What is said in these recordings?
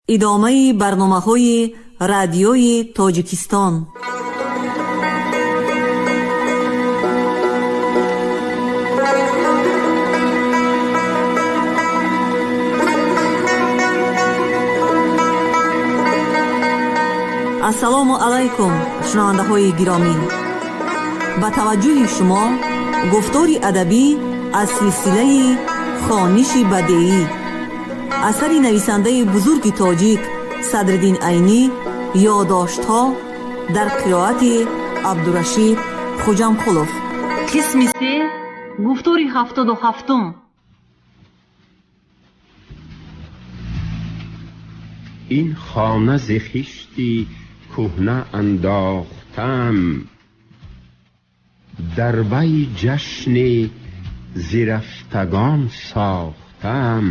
Идомаи барномаҳои Радиои Тоҷикистон. Ассалому алайкум, шунавандаҳои гиромӣ! Ба таваҷҷӯҳи шумо гуфтори адабӣ аз силсилаи «Хониши бадеӣ», асари нависандаи бузурги тоҷик Садриддин Айнӣ, «Ёдоштҳо», дар қироати Абдурашид Хуҷамқулов. Қисми се, гуфтори 77-ум. Ин хона зи хишти кӯҳна андохтам, дар вай ҷашни зирафтагон сохтам,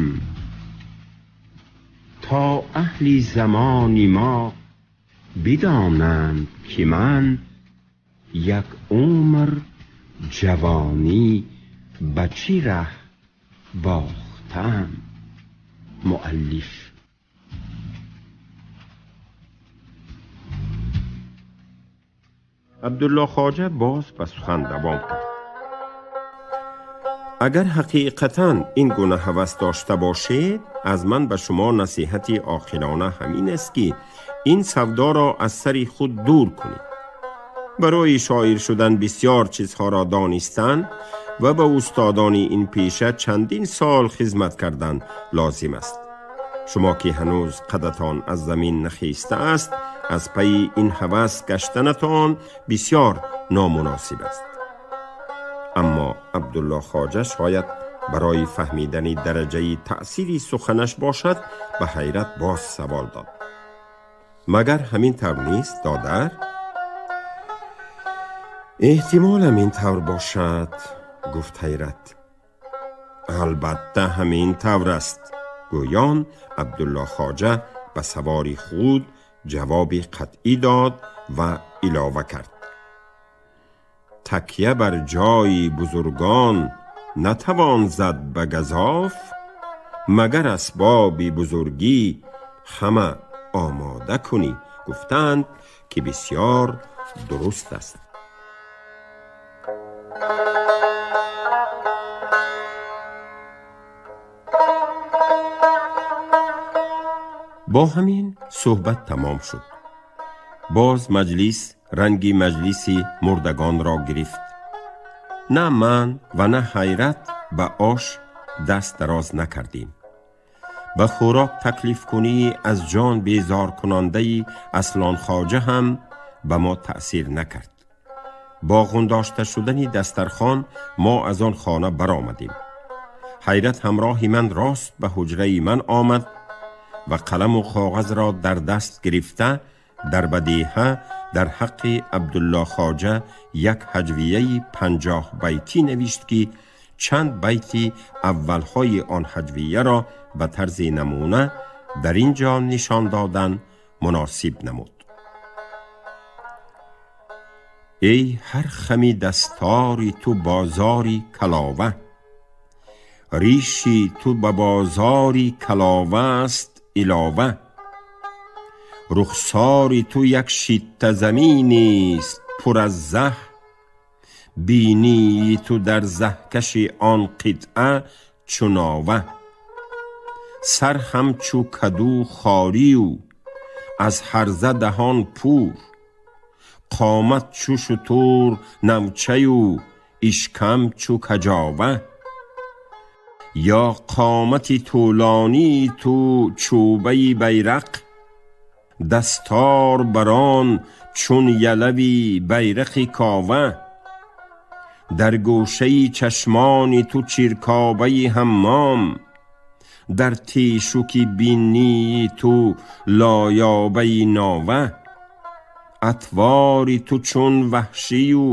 то аҳли замони мо бидонанд, ки ман як умр ҷавонӣ ба чӣ раҳ бохтам. Муаллиф. Абдулло Хоҷа боз ба сухан давом кард. Агар ҳақиқатан ин гуна ҳавас дошта бошед, аз ман ба шумо насиҳати оқилона ҳамин аст, ки ин савдоро аз сари худ дур кунед. Барои шоир шудан бисёр чизҳоро донистан ва ба устодони ин пеша чандин сол хизмат кардан лозим аст. Шумо ки ҳанӯз қадатон аз замин нахиста аст, аз пайи ин ҳавас гаштанатон бисёр номуносиб аст. Аммо Абдулло Хоҷа шояд барои фаҳмидани дараҷаи таъсири суханаш бошад, ба Ҳайрат боз савол дод: магар ҳамин тавр нест, додар? Эҳтимол ҳамин тавр бошад, гуфт Ҳайрат. Албатта, ҳамин тавр аст, гӯён Абдулло Хоҷа ба савори худ ҷавоби қатъӣ дод ва илова кард: такя бар ҷои бузургон натавон зад ба газоф, магар асбоби бузургӣ ҳама омода кунӣ. Гуфтанд, ки бисёр дуруст аст. Бо ҳамин суҳбат тамом шуд. Боз маҷлис ранги маҷлиси мурдагонро гирифт. На ман ва на Ҳайрат ба ош даст дароз накардем. Ба хӯрок таклифкунии аз ҷон безоркунандаи Аслонхоҷа ҳам ба мо таъсир накард. Бо ғундошта шудани дастархон мо аз он хона баромадем. Ҳайрат ҳамроҳи ман рост ба ҳуҷраи ман омад ва қаламу коғазро дар даст гирифта, дар бадеҳа дар ҳаққи Абдулло Хоҷа як ҳаҷвияи 50 байтӣ навишт, ки чанд байти аввалҳои он ҳаҷвияро ба тарзи намуна дар ин ҷо нишон додан муносиб намуд. Эй ҳар хами дастори ту бозори калова, риши ту ба бозори калова аст илова, рухсори ту як шитта заминист пур аз заҳ, бинии ту дар заҳкаши он қитъа чунова, сар ҳамчу каду хорию аз ҳарза даҳон пур, қомат чу шутур навчаю ишкам чу каҷова, ё қомати тӯлонии ту чӯбаи байрақ, дастор бар он чун ялави байрақи кова, дар гӯшаи чашмони ту чиркобаи ҳаммом, дар тешуки бинии ту лоёбаи нова, атвори ту чун ваҳшию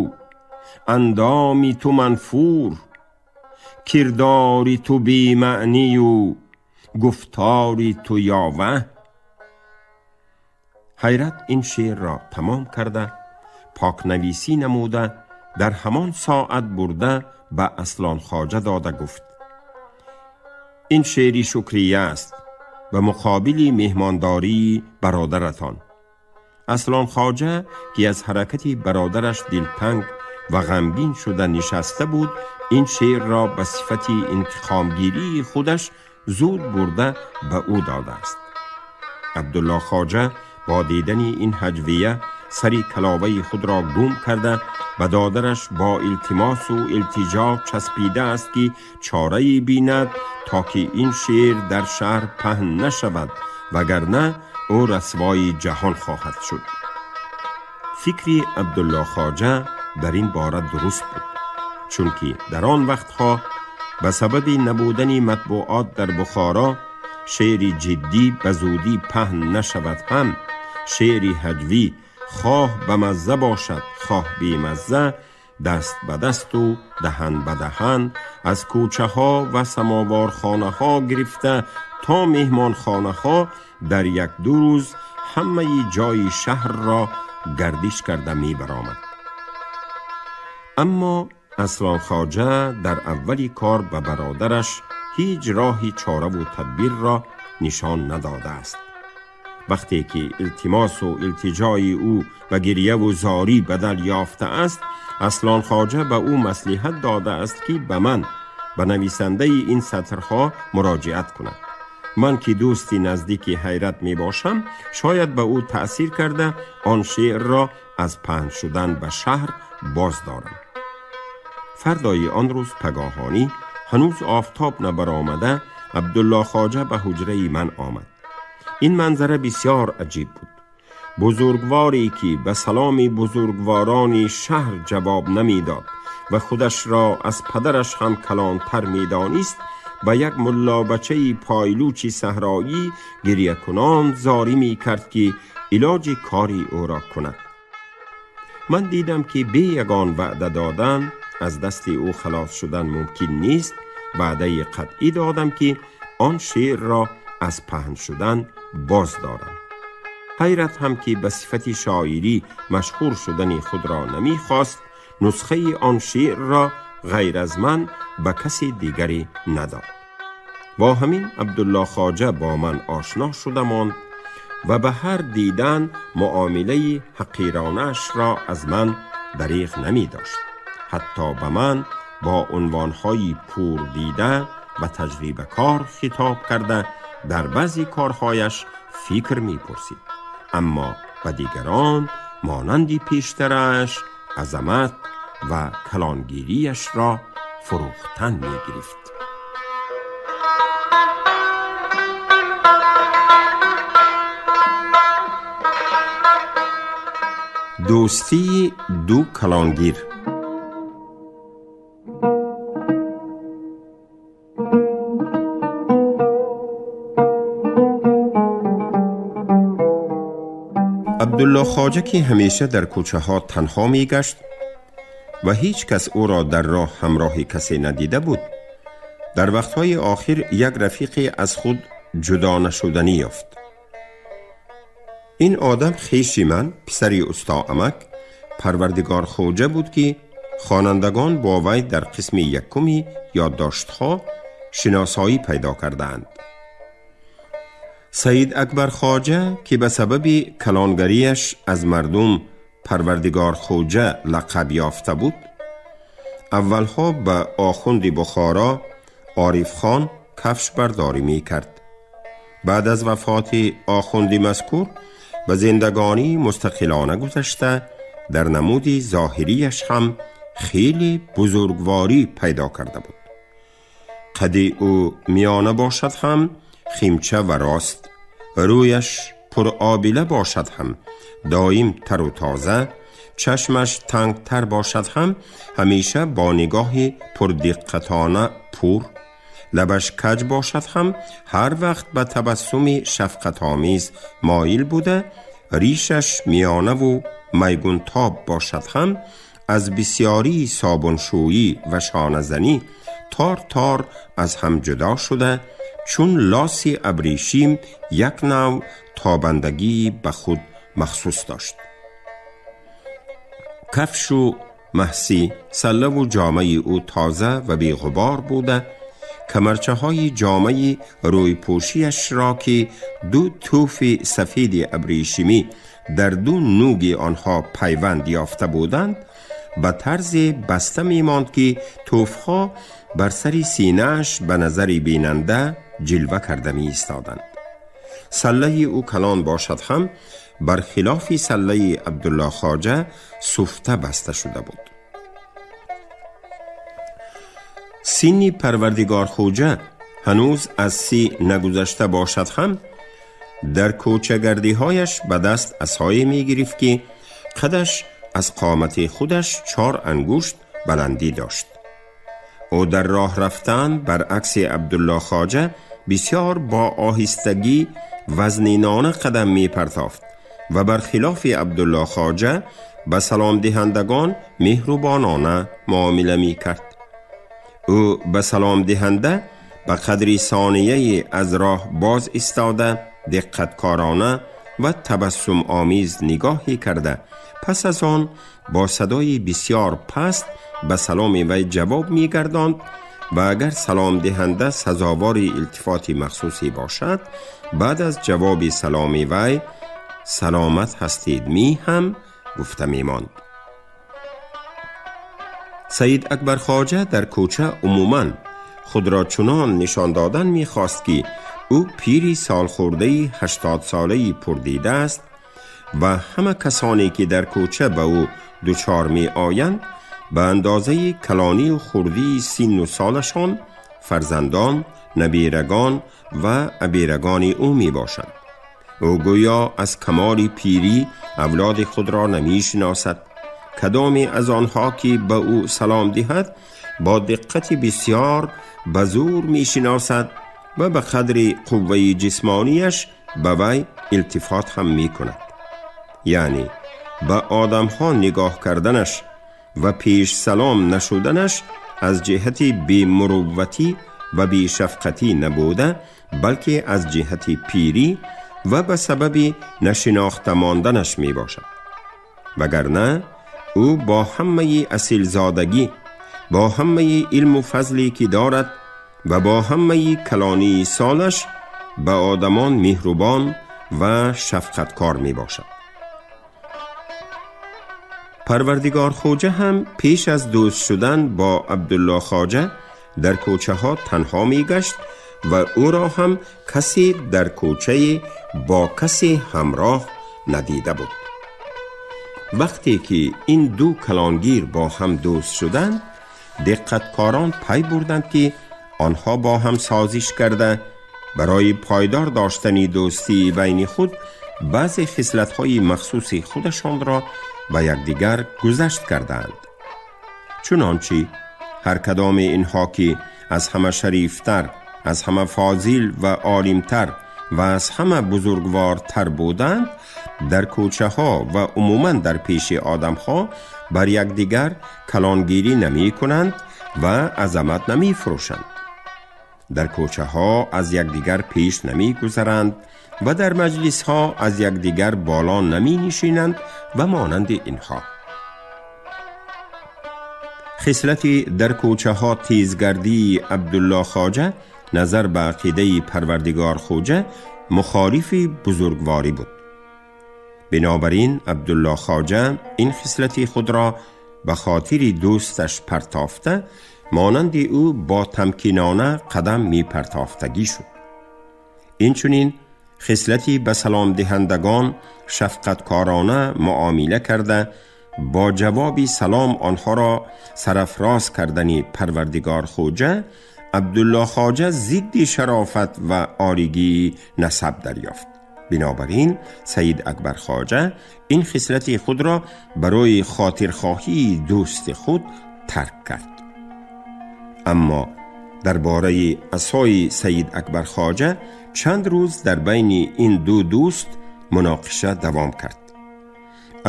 андоми ту манфур, кирдори ту бемаънию гуфтори ту ёва. Ҳайрат ин шеърро тамом карда, покнависӣ намуда, дар ҳамон соат бурда ба Аслонхоҷа дода гуфт: ин шеъри шукрия аст. به مقابل مهمانداری برادرتان. اصلان خواجه که از حرکت برادرش دلتنگ و غمگین شده نشسته بود، این شعر را به صفت انتقامگیری خودش زود برده به او داده است. عبدالله خواجه با دیدن این هجویه سری کلاوه خود را گم کرده و دادرش با التماس و التجا چسبیده است که چاره‌ای بیند تا که این شعر در شهر پهن نشود، وگرنه او رسوای جهان خواهد شد. فکر عبدالله خواجه در این باره درست بود، چون که در آن وقتها به سبب نبودن مطبوعات در بخارا شعر جدی به زودی پهن نشود، هم شعر هجوی خواه به مزه باشد خواه بی مزه، دست به دست و دهن به دهن از کوچه ها و سماوارخانه ها گرفته تا مهمانخانه ها در یک دو روز همه جای شهر را گردش کرده می برآمد. اما اصلان خواجه در اولی کار به برادرش هیچ راهی چاره و تدبیر را نشان نداده است. وقتی که التماس و التجای او و گریه و زاری بدل یافته است، اصلان خواجه به او مصلحت داده است که به من، به نویسنده این سطرها مراجعت کند. من که دوستی نزدیک حیرت می باشم، شاید به او تأثیر کرده آن شعر را از پهن شدن به شهر باز دارم. فردای آن روز پگاهانی، هنوز آفتاب نبرآمده، عبدالله خواجه به حجره من آمد. این منظره بسیار عجیب بود. بزرگواری که به سلام بزرگواران شهر جواب نمیداد و خودش را از پدرش هم کلانتر میدانست، با یک ملا بچه پایلوچ صحرایی گریه کنان زاری می کرد که علاج کاری او را کند. من دیدم که بی یگان وعده دادن از دست او خلاص شدن ممکن نیست. وعده قطعی دادم که آن شعر را از پهن شدن باز دارم. حیرت هم که به صفت شاعری مشهور شدن خود را نمی خواست، نسخه آن شعر را غیر از من به کسی دیگری نداد. با همین عبدالله خواجه با من آشنا شده ماند و به هر دیدن معامله حقیرانش را از من دریغ نمی داشت. حتی به من با عنوانهای پور دیده و تجربه کار خطاب کرده در بعضی کارهایش فکر می پرسید، اما به دیگران مانندی پیشترش عظمت و کلانگیریش را فروختن می گرفت. دوستی دو کلانگیر. عبدالله خواجه که همیشه در کوچه ها تنها می گشت و هیچ کس او را در راه همراه کسی ندیده بود، در وقتهای آخر یک رفیق از خود جدا نشدنی یافت. این آدم خویش من، پسری استا امک پروردگار خوجه بود که خوانندگان با وی در قسم یکمی یادداشت‌ها شناسایی پیدا کردند. سید اکبر خواجه که به سبب کلانگریش از مردم پروردگار خوجه لقب یافته بود، اولها به آخوند بخارا عارف خان کفش برداری می کرد. بعد از وفات آخوند مذکور به زندگانی مستقلانه گذشته، در نمود ظاهریش هم خیلی بزرگواری پیدا کرده بود. قد او میانه باشد هم خیمچه و راست، رویش پر آبله باشد هم دایم تر و تازه، چشمش تنگ تر باشد هم همیشه با نگاه پردقتانه پور، لبش کج باشد هم هر وقت به تبسم شفقت آمیز مایل بوده، ریشش میانه و میگونتاب باشد هم از بسیاری صابونشویی و شانه‌زنی تار تار از هم جدا شده، چون لاسی ابریشیم یک نوع تابندگی به خود مخصوص داشت. کفش و محسی، سله و جامه او تازه و بی غبار بوده، камарчаҳои ҷомаи рӯйпӯшиашро, ки ду тӯфи сафеди абрешимӣ дар ду нуги онҳо пайванд ёфта буданд, ба тарзе баста мемонд, ки тӯфҳо бар сари синааш ба назари бинанда ҷилва карда меистоданд. Саллаи ӯ калон бошад ҳам, бар хилофи саллаи Абдулло Хоҷа суфта баста шуда буд. Синни Парвардигор Хоҷа ҳанӯз аз 30 нагузашта бошад ҳам, дар кӯчагардиҳояш ба даст асое мегирифт, ки қадаш аз қомати худаш 4 ангушт баландӣ дошт. Ӯ дар роҳ рафтан баръакси Абдулло Хоҷа бисёр бо оҳистагӣ вазнинона қадам мепартофт ва бар хилофи Абдулло Хоҷа ба саломдиҳандагон меҳрубонона муомила мекард. Ӯ ба саломдиҳанда ба қадри сонияе аз роҳ боз истода, диққаткорона ва табассумомез нигоҳе карда, пас аз он бо садои бисёр паст ба саломи вай ҷавоб мегардонд ва агар саломдиҳанда сазовори илтифоти махсусе бошад, баъд аз ҷавоби саломи вай «Саломат ҳастед ми» ҳам гуфта мемонд. Саид Акбар Хоҷа дар кӯча умуман худро чунон нишон додан мехост, ки ӯ пири солхӯрдаи 80-солаи пурдида аст ва ҳама касоне ки дар кӯча ба ӯ дучор меоянд, ба андозаи калонию хурдии синну солашон фарзандон, набирагон ва абирагони ӯ мебошанд. Ӯ гӯё аз камоли пирӣ авлоди худро намешиносад. Кадоме аз онҳо ки ба ӯ салом диҳад, бо диққати бисёр ба зур мешиносад ва ба қадри қувваи ҷисмонияш ба вай илтифот ҳам мекунад. Яъне ба одамҳо нигоҳ карданаш ва пеш салом нашуданаш аз ҷиҳати бемурувватӣ ва бешафқатӣ набуда, балки аз ҷиҳати пирӣ ва ба сабаби нашинохта монданаш мебошад. Вагарна ӯ бо ҳамаи асилзодагӣ, бо ҳамаи илму фазле ки дорад ва бо ҳамаи калонии солаш ба одамон меҳрубон ва шафқаткор мебошад. Парвардигор Хоҷа ҳам пеш аз дӯст шудан бо Абдулло Хоҷа дар кӯчаҳо танҳо мегашт ва ӯро ҳам касе дар кӯчае бо касе ҳамроҳ надида буд. Вақте ки ин ду калонгир бо ҳам дӯст шуданд, диққаткорон пай бурданд, ки онҳо бо ҳам созиш карда, барои пойдор доштани дӯстии байни худ баъзе хислатҳои махсуси худашонро ба якдигар гузашт кардаанд. Чунончи ҳар кадоми инҳо, ки аз ҳама шарифтар, аз ҳама фозил ва олимтар ва аз ҳама бузургвортар буданд, дар кӯчаҳо ва умуман дар пеши одамҳо бар якдигар калонгирӣ намекунанд ва азамат намефурӯшанд, дар кӯчаҳо аз якдигар пеш намегузаранд ва дар маҷлисҳо аз якдигар боло наменишинанд ва монанди инҳо. Хислати дар кӯчаҳо тезгардии Абдулло Хоҷа назар ба ақидаи Парвардигор Хоҷа мухолифи бузургворӣ буд. Бинобар ин Абдулло Хоҷа ин хислати худро ба хотири дӯсташ партофта, монанди ӯ бо тамкинона қадам мепартофтагӣ шуд. Инчунин хислати ба саломдиҳандагон шафқаткорона муомила карда, бо ҷавоби салом онҳоро сарафроз кардани Парвардигор Хоҷа Абдулло Хоҷа зидди шарофат ва олигии насаб дарёфт. Бинобар ин Саид Акбар Хоҷа ин хислати худро барои хотирхоҳии дӯсти худ тарк кард. Аммо дар бораи асои Саид Акбар Хоҷа чанд рӯз дар байни ин ду дӯст муноқиша давом кард.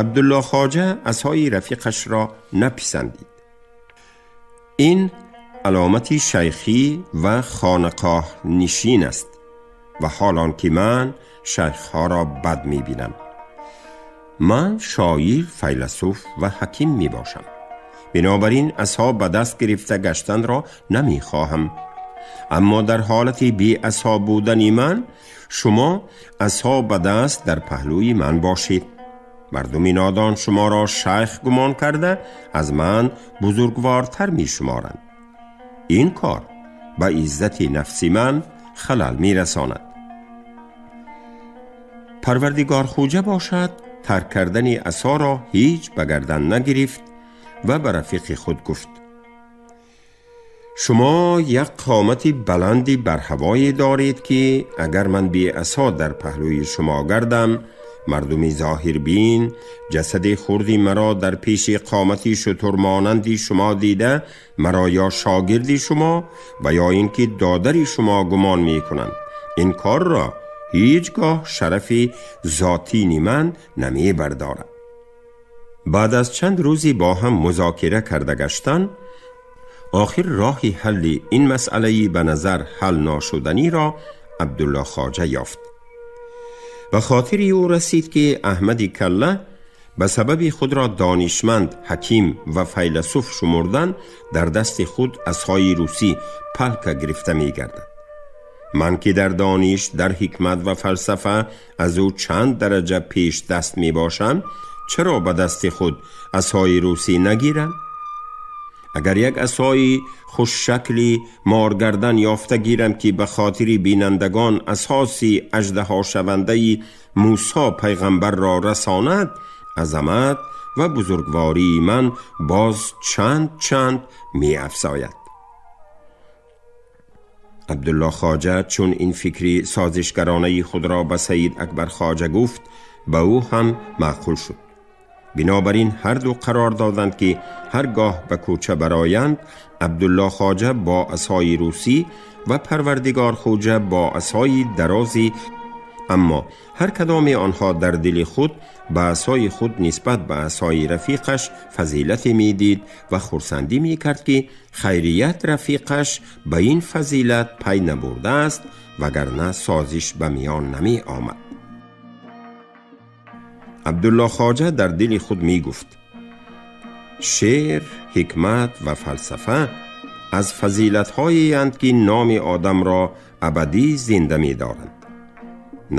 Абдулло Хоҷа асои рафиқашро написандид. «Ин аломати шайхӣ ва хонақоҳнишин аст ва ҳол он ки ман шайхҳоро бад мебинам. Ман шоир, файласуф ва ҳаким мебошам. Бинобар ин асо ба даст гирифта гаштанро намехоҳам». Аммо дар ҳолати беасо будани ман шумо асо ба даст дар паҳлӯи ман бошед. Мардуми нодон шуморо шайх гумон карда аз ман бузургвортар мешуморанд. Ин кор ба иззати нафси ман халал мерасонад. Парвардигор Хоҷа бошад, тарк кардани асоро ҳеҷ ба гардан нагирифт ва ба рафиқи худ гуфт: шумо як қомати баланди барҳавое доред, ки агар ман беасо дар паҳлӯи шумо гардам, мардуми зоҳирбин ҷасади хурди маро дар пеши қомати шутурмонанди шумо дида, маро ё шогирди шумо ва ё ин ки додари шумо гумон мекунанд. Ин корро ҳеҷ гоҳ шарафи зотини ман намебардорад. Баъд аз чанд рӯзи бо ҳам музокира карда гаштан, охир роҳи ҳалли ин масъалаи ба назар ҳал ношуданиро Абдулло Хоҷа ёфт. Ба хотири ӯ расид, ки Аҳмади Калла ба сабаби худро донишманд, ҳаким ва файласуф шумурдан дар дасти худ асои русӣ палка гирифта мегардад. Ман ки дар дониш, дар ҳикмат ва фалсафа аз ӯ чанд дараҷа пеш даст мебошам, чаро ба дасти худ асои русӣ нагирам? Агар як асои хушшакли моргардан ёфта гирам, ки ба хотири бинандагон асоси аждаҳошавандаи Мусо пайғамбарро расонад, азамат ва бузургвории ман боз чанд чанд меафзояд. Абдулло Хоҷа чун ин фикри созишгаронаи худро ба Саид Акбар Хоҷа гуфт, ба ӯ ҳам маъқул шуд. Бинобар ин ҳар ду қарор доданд, ки ҳар гоҳ ба кӯча бароянд, Абдулло Хоҷа бо асои русӣ ва Парвардигор Хоҷа бо асои дарози, аммо ҳар кадоми онҳо дар дили худ ба асои худ нисбат ба асои рафиқаш фазилате медид ва хурсандӣ мекард, ки хайрият рафиқаш ба ин фазилат пай набурдааст, вагарна созиш ба миён намеомад. Абдулло Хоҷа дар дили худ мегуфт: шеър, ҳикмат ва фалсафа аз фазилатҳоеанд, ки номи одамро абадӣ зинда медоранд.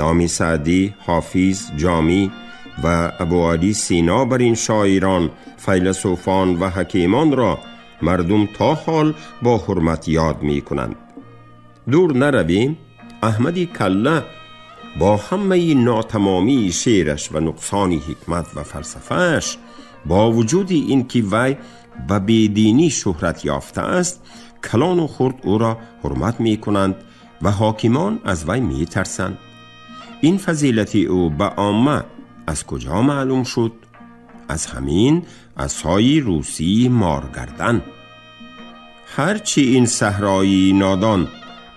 Номи Саъдӣ, Ҳофиз, Ҷомӣ ва Абуалӣ Сино бар ин шоирон, файласуфон ва ҳакимонро мардум то ҳол бо ҳурмат ёд мекунанд. Дур наравем, Аҳмади Калла бо ҳамаи нотамомии шеъраш ва нуқсони ҳикмат ва фалсафааш, бо вуҷуди ин ки вай ба бединӣ шӯҳрат ёфтааст, калону хурд ӯро ҳурмат мекунанд ва ҳокимон аз вай метарсанд. Ин фазилати ӯ ба омма аз куҷо маълум шуд? Аз ҳамин асои русии моргардан. Ҳарчи ин саҳроии нодон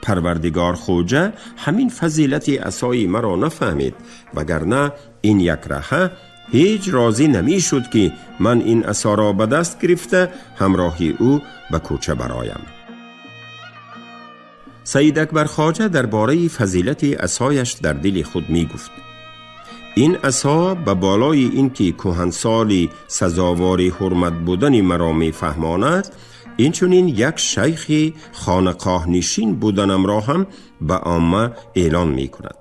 Парвардигор Хоҷа ҳамин фазилати асои маро нафаҳмид, вагарна ин як раҳа ҳеҷ розӣ намешуд, ки ман ин асоро ба даст гирифта ҳамроҳи ӯ ба кӯча бароям. Саид Акбар Хоҷа дар бораи фазилати асояш дар дили худ мегуфт: ин асо ба болои ин ки кӯҳансоли сазовори ҳурмат будани маро мефаҳмонад, инчунин як шайхи хонақоҳнишин буданамро ҳам ба омма эълон мекунад.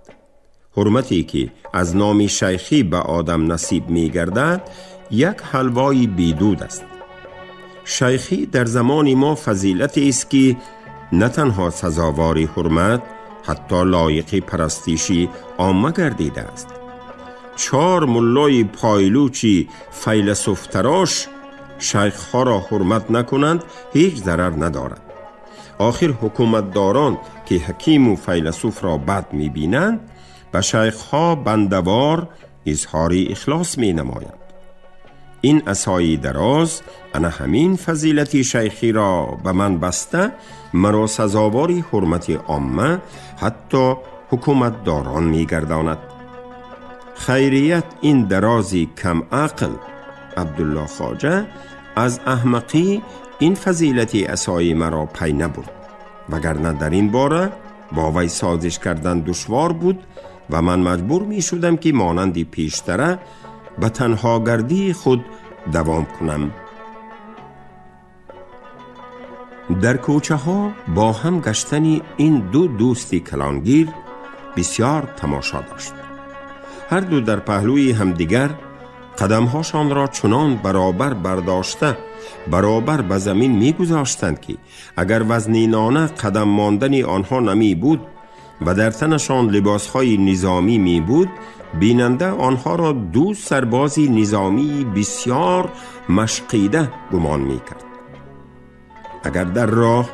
Ҳурмате ки аз номи шайхӣ ба одам насиб мегардад, як ҳалвои бедуд аст. Шайхӣ дар замони мо фазилатест, ки на танҳо сазовори ҳурмат, ҳатто лоиқи парастиши омма гардидааст. Чор муллои пойлучи файласуфтарош шайхҳоро ҳурмат накунанд, ҳеҷ зарар надорад. Охир ҳукуматдорон, ки ҳакиму файласуфро бад мебинанд, ба шайхҳо бандавор изҳори ихлос менамоянд. Ин асои дароз ана ҳамин фазилати шайхиро ба ман баста, маро сазовори ҳурмати омма, ҳатто ҳукуматдорон мегардонад. Хайрият ин дарози камақл Абдулло Хоҷа аз аҳмақӣ ин фазилати асои маро пай набурд, вагарна дар ин бора бо вай созиш кардан душвор буд ва ман маҷбур мешудам, ки монанди пештара ба танҳогардии худ давом кунам. Дар кӯчаҳо бо ҳам гаштани ин ду дӯсти калонгир бисёр тамошо дошт. Ҳар ду дар паҳлӯи ҳамдигар қадамҳошонро чунон баробар бардошта, баробар ба замин мегузоштанд, ки агар вазнинона қадам мондани онҳо намебуд ва дар танашон либосҳои низомӣ мебуд, бинанда онҳоро ду сарбози низомии бисёр машқида гумон мекард. Агар дар роҳ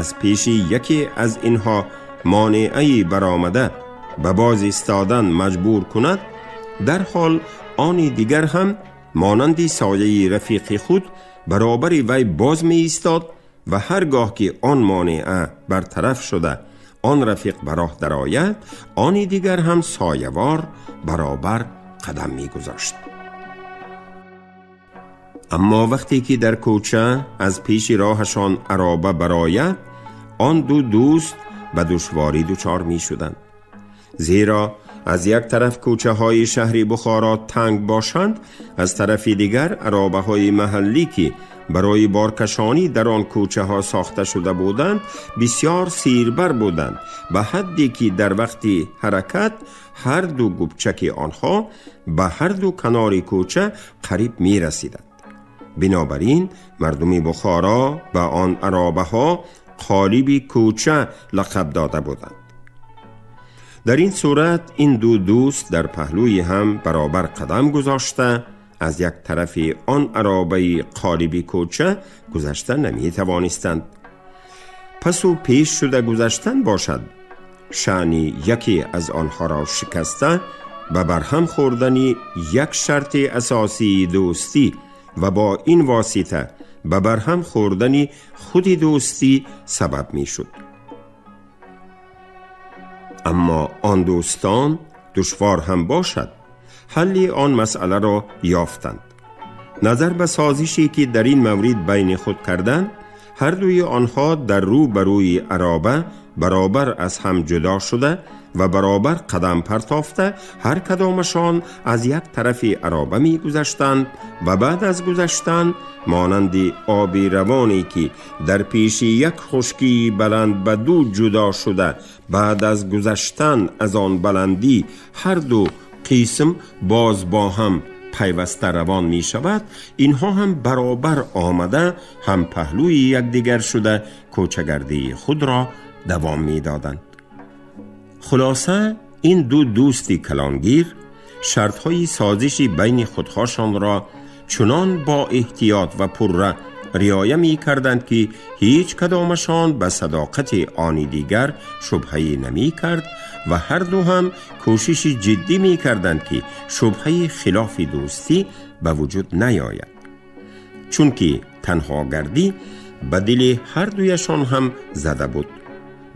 аз пеши яке аз инҳо монеае баромада ба боз истодан маҷбур кунад, дарҳол они дигар ҳам монанди сояи рафиқи худ баробари вай боз меистод ва ҳар гоҳ ки он монеа бартараф шуда он рафиқ ба роҳ дарояд, они дигар ҳам соявор баробар қадам мегузошт. Аммо вақте ки дар кӯча аз пеши роҳашон ароба барояд, он ду дӯст ба душворӣ дучор мешуданд. Зеро аз як тараф кӯчаҳои шаҳри Бухоро танг бошанд, аз тарафи дигар аробаҳои маҳаллӣ, ки барои боркашонӣ дар он кӯчаҳо сохта шуда буданд, бисёр сирбар буданд, ба ҳадде ки дар вақти ҳаракат ҳар ду губчаки онҳо ба ҳар ду канори кӯча қариб мерасиданд. Бинобар ин мардуми Бухоро ба он аробаҳо қолиби кӯча лақаб дода буданд. Дар ин сурат ин ду дӯст дар паҳлӯи ҳам баробар қадам гузошта аз як тарафи он аробаи қолиби кӯча гузашта наметавонистанд. Пасу пеш шуда гузаштан бошад, шаъни яке аз онҳоро шикаста ба барҳам хӯрдани як шарти асосии дӯстӣ ва бо ин восита ба барҳам хӯрдани худи дӯстӣ сабаб мешуд. Аммо он дӯстон душвор ҳам бошад, ҳалли он масъаларо ёфтанд. Назар ба созише ки дар ин маврид байни худ карданд, ҳар дуи онҳо дар рӯ ба рӯи ароба баробар аз ҳам ҷудо шуда ва баробар қадам партофта ҳар кадомашон аз як тарафи ароба мегузаштанд ва баъд аз гузаштан монанди оби равоне ки дар пеши як хушкии баланд ба ду ҷудо шуда, баъд аз гузаштан аз он баландӣ ҳар ду қисм боз бо ҳам пайваста равон мешавад, инҳо ҳам баробар омада ҳам паҳлӯи якдигар шуда кӯчагардии худро давом медоданд. Хулоса, ин ду дӯсти калонгир шартҳои созиши байни худҳошонро чунон бо эҳтиёт ва пурра риоя мекарданд, ки ҳеҷ кадомашон ба садоқати они дигар шубҳае намекард ва ҳар ду ҳам кӯшиши ҷиддӣ мекарданд, ки шубҳаи хилофи дӯстӣ ба вуҷуд наёяд, чунки танҳогардӣ ба дили ҳар дуяшон ҳам зада буд.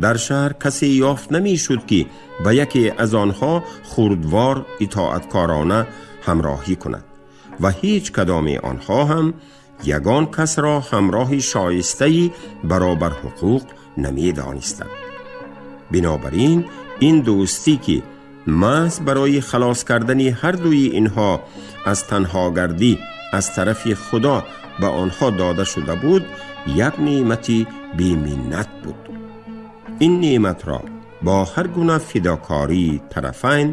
Дар шаҳр касе ёфт намешуд, ки ба яке аз онҳо хурдвор итоаткорона ҳамроҳӣ кунад ва ҳеҷ кадоми онҳо ҳам ягон касро ҳамроҳи шоистаи баробар ҳуқуқ намедонистанд. Бинобар ин ин дӯстӣ, ки маҳз барои халос кардани ҳар дуи инҳо аз танҳогардӣ аз тарафи Худо ба онҳо дода шуда буд, як неъмати беминнат буд. Ин неъматро бо ҳар гуна фидокории тарафайн,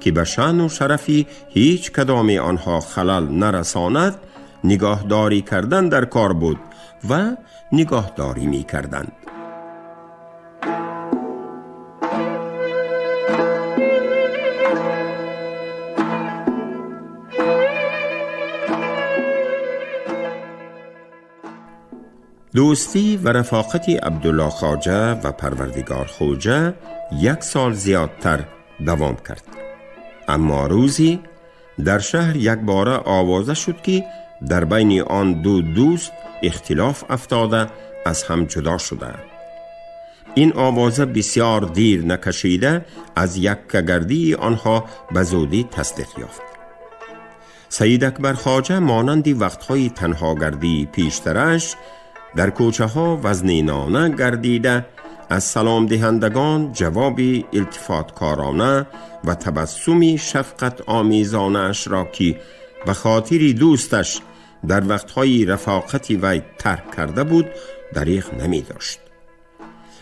ки ба шаъну шарафи ҳеҷ кадоми онҳо халал нарасонад, нигоҳдорӣ кардан дар кор буд ва нигоҳдорӣ мекарданд. Дӯстӣ ва рафоқати Абдулло Хоҷа ва Парвардигор Хоҷа як сол зиёдтар давом кард. Аммо рӯзе дар шаҳр якбора овоза шуд, ки дар байни он ду дӯст ихтилоф афтода аз ҳам ҷудо шудаанд. Ин овоза бисёр дир накашида аз яккагардии онҳо ба зудӣ тасдиқ ёфт. Саид Акбар Хоҷа монанди вақтҳои танҳогардии пештараш дар кӯчаҳо вазнинона гардида аз саломдиҳандагон ҷавоби илтифоткорона ва табассуми шафқатомезонаашро, ки ба хотири дӯсташ дар вақтҳои рафоқати вай тарк карда буд, دریغ نمی داشت.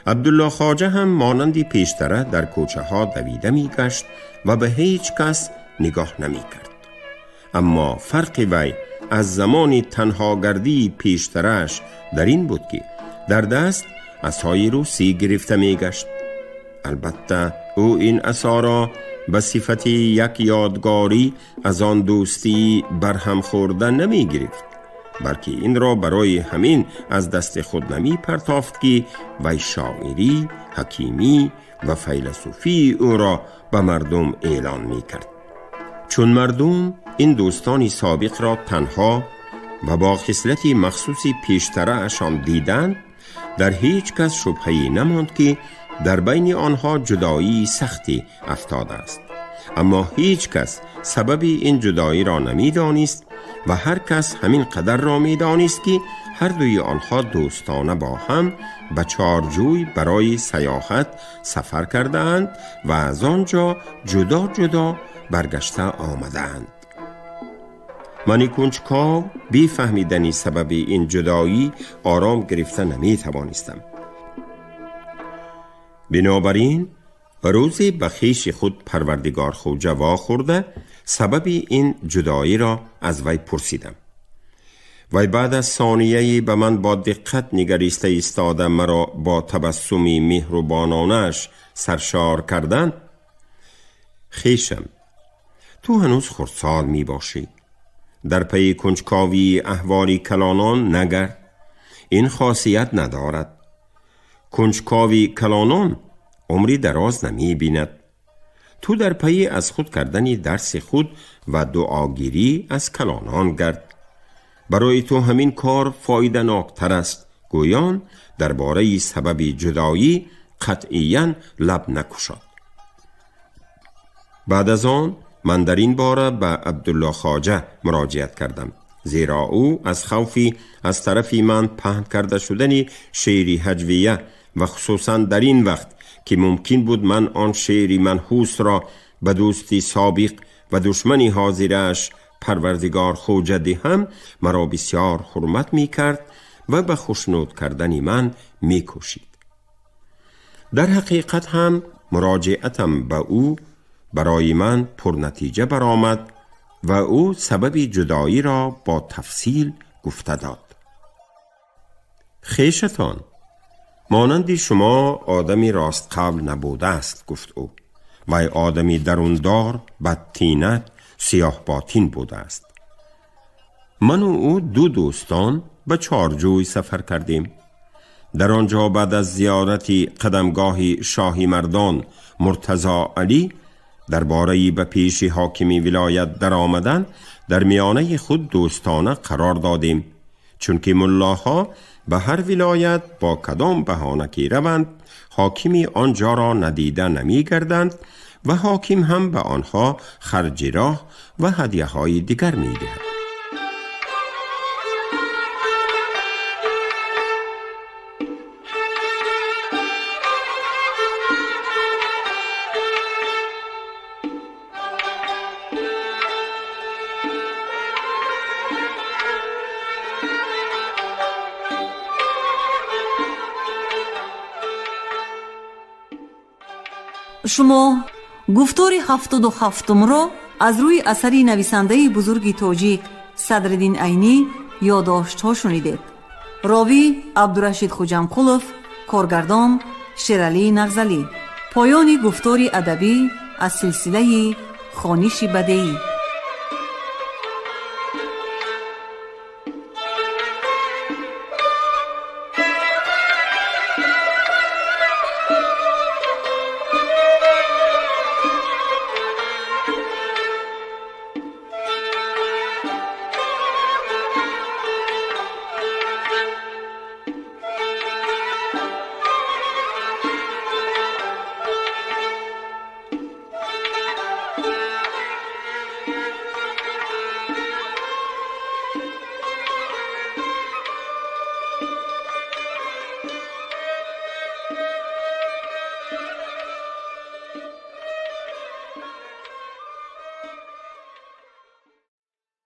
عبدالله خواجه هم مانند پیشتره در کوچه ها دویده می گشت و به هیچ کس نگاه نمی کرد. اما فرق وی از زمان تنهاگردی پیشترش در این بود که در دست عصای روسی گرفته می گشت. البته او این عصا را به صفت یک یادگاری از آن دوستی برهم خورده نمی گرفت، بلکه این را برای همین از دست خود نمی پرتافت که وی شاعری، حکیمی و فیلسوفی او را به مردم اعلان می کرد. چون مردم این دوستان سابق را تنها و با خصلت مخصوص پیشتره اشان دیدند، در هیچ کس شبهه‌ای نماند که در بین آنها جدایی سختی افتاده است. اما هیچ کس سبب این جدایی را نمیدانست و هر کس همین قدر را میدانست که هر دوی آنها دوستانه با هم به چارجوی برای سیاحت سفر کردند و از آنجا جدا جدا برگشته آمدند. من کنجکاو بی فهمیدنی سبب این جدایی آرام گرفته نمی توانستم. بنابراین روزی به خویش خود پروردگار خوجه واخورده سبب این جدایی را از وی پرسیدم. وی بعد از ثانیه‌ای به من با دقت نگریسته ایستاده مرا با تبسمی مهربانانش سرشار کردن: خویشم، تو هنوز خردسال می باشی. در پی کنجکاوی احوال کلانان نگرد، این خاصیت ندارد. کنجکاوی کلانان عمری دراز نمی بیند. تو در پی از خود کردن درس خود و دعاگیری از کلانان گرد. برای تو همین کار فایده ناکتر است. گویان درباره سبب جدایی قطعیاً لب نکشاد. بعد از آن من در این باره به عبدالله خواجه مراجعت کردم، زیرا او از خوفی از طرف من پهن کرده شدن شعر هجویه و خصوصا در این وقت که ممکن بود من آن شعر منحوس را به دوستی سابق و دشمنی حاضرش پروردگار خوجه دهم، مرا بسیار حرمت می کرد و به خوشنود کردن من می کوشید. در حقیقت هم مراجعتم به او برای من پرنتیجه برآمد و او سبب جدایی را با تفصیل گفته داد. خویشتان مانند شما آدمی راست قول نبوده است، گفت او. وی آدمی دروندار، بدطینت، سیاه باطین بوده است. من و او دو دوستان به چارجوی سفر کردیم. در آنجا بعد از زیارت قدمگاه شاهی مردان مرتضی علی درباره به پیش حاکمی ولایت در آمدن در میانه خود دوستانه قرار دادیم، چون که ملاها به هر ولایت با کدام بهانه که روند حاکمی آنجا را ندیده نمی گردند و حاکم هم به آنها خرج راه و هدیه های دیگر می دهد. Шумо гуфтори 77-умро аз рӯи асари нависандаи бузурги тоҷик Садриддин Айнӣ ёдоштҳо шунидед. Ровӣ Абдурашид Хуҷамқулов, коргардон Шералӣ Нағзалӣ. Поёни гуфтори адабӣ аз силсилаи хониши бадеӣ.